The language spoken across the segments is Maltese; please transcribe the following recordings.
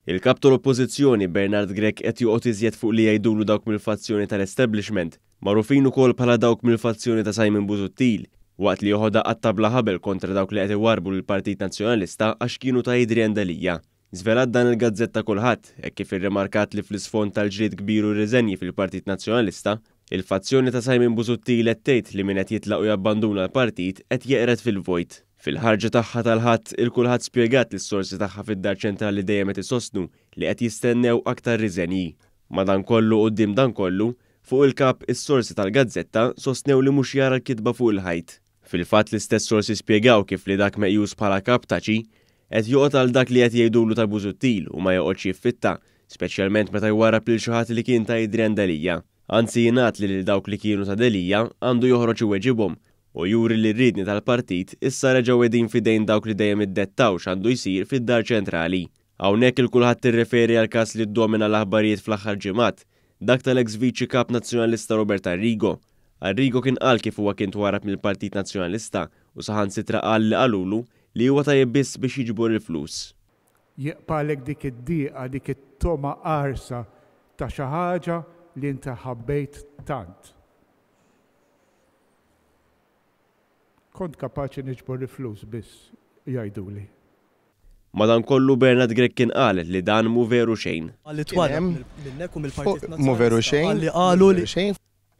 Il-Kap tal-Oppożizzjoni, Bernard Grech qed joqgħod iżjed fuq li jgħidulu dawk mill-fazzjoni tal-establishment, magħrufin ukoll bħala dawk mill-fazzjoni ta' Simon Busuttil, waqt li joħodha qatta' bla ħabel kontra dawk li qed iwarrbu lill-Partit Nazzjonalista għax kienu ta' Adrian Delia. Żvelat dan il-gazzetta Kulħadd, hekk kif irrimarkat li fl-isfond tal-ġlied kbir u r-riżenji fil-Partit Nazzjonalista, il-fazzjoni ta' Simon Busuttil qed tgħid li min qed jitlaq u jabbanduna l-partit qed jeqred fil-vojt. Fil-ħarġa tagħha tal-Ħadd, il-Kulħadd spjegat li s-sorsi tagħha fid-Dar Ċentrali dejjem qed isostnu li qed jistennew aktar riżenji. Madankollu quddiem dan kollu, fuq il-Kap, is-sorsi tal-gazzetta sostnew li mhux jara l-kitba fuq il-ħajt. Fil-fatt l-istess sorsi spjegaw kif li dak meqjus bħala Kap taċi, qed joqgħod għal dak li qed jgħidulu ta' Busuttil u ma joqgħodx jiffitta, speċjalment meta jwarrab lil xi ħadd li kien ta' Adrian Delia. Anzi jingħad li lil dawk li kienu ta' Delia għandu joħroġ iweġibhom u juri li r-riedni tal-partit issa reġgħu qegħdin f'idejn dawk li dejjem iddettaw x'għandu jsir fid-Dar Ċentrali. Hawnhekk il-kulħadd tirreferi għall-każ li ddomina l-aħbarijiet fl-aħħar ġimgħat, dak tal-eks Viċi Kap Nazzjonalista Robert Arrigo. Arrigo kien qal kif huwa kien twarrab mill-Partit Nazzjonalista u saħansitra qal li qalulu li huwa tajjeb biss biex jiġbor il-flus. Jibqagħlek dik id-dieqa, dik it-togħma qarsa ta' xi ħaġa li inti ħabbejt tant. Kont kapaċi niġbor il-flus biss, jgħiduli. Madankollu Bernard Grech kien qal li dan mhu veru xejn.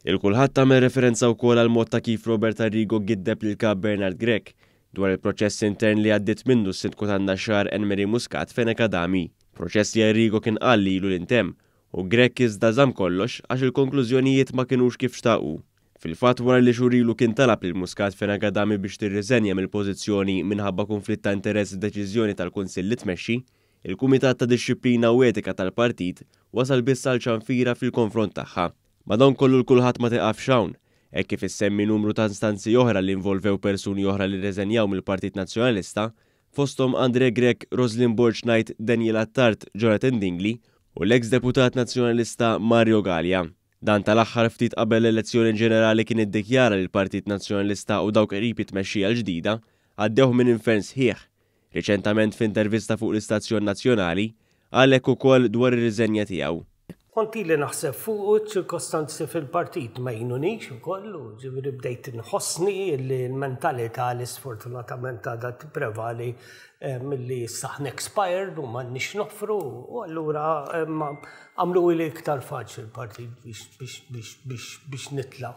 Il-Kulħadd għamel referenza wkoll għall-mod ta' kif Robert Arrigo giddeb lill-Kap Bernard Grech dwar il-proċess intern li għaddiet minnu s-Sindku tan-Naxxar Anne Marie Muscat Fenech Adami. Proċess li Arrigo kien qal li ilu li ntemm u Grech iżda żamm kollox għax il-konklużjonijiet ma kinux kif xtaq hu. Fil-fatt wara li xhur ilu kien talab lil Muscat Fenech Adami biex tirriżenja mill-pożizzjoni minħabba kunflitt ta' interess f'deċiżjoni tal-Kunsill li tmexxi, il-Kumitat ta' Dixxiplina u Etika tal-Partit wasal biss għal ċanfira fil-konfront tagħha. Madankollu l-kulħadd ma tiqafx hawn, hekk kif issemmi numru ta' instanzi oħra li involvew persuni oħra li rreżenjaw mill-Partit Nazzjonalista, fosthom André Grech, Roslyn Borg Knight, Daniel Attard, Jonathan Dingli u l-eks Deputat Nazzjonalista Mario Galea. Dan tal-aħħar ftit qabel l-elezzjoni ġenerali kien iddikjara li l-Partit Nazzjonalista u dawk qrib it-tmexxija l-ġdida għaddewh minn infern sħiħ. Riċentament f'intervista fuq l-istazzjon nazzjonali, qal hekk ukoll dwar ir-riżenja tiegħu. Kont ili naħseb fuqu ċ-ċirkostanzi fil-partit ma jgħinunix ukoll u ġifieri bdejt inħossni li l-mentalità li sfortunatament għadha tipprevali milli issa aħna expired u m'għandniex noffru u allura għamluhili iktar faċli l-partit biex nitlaq.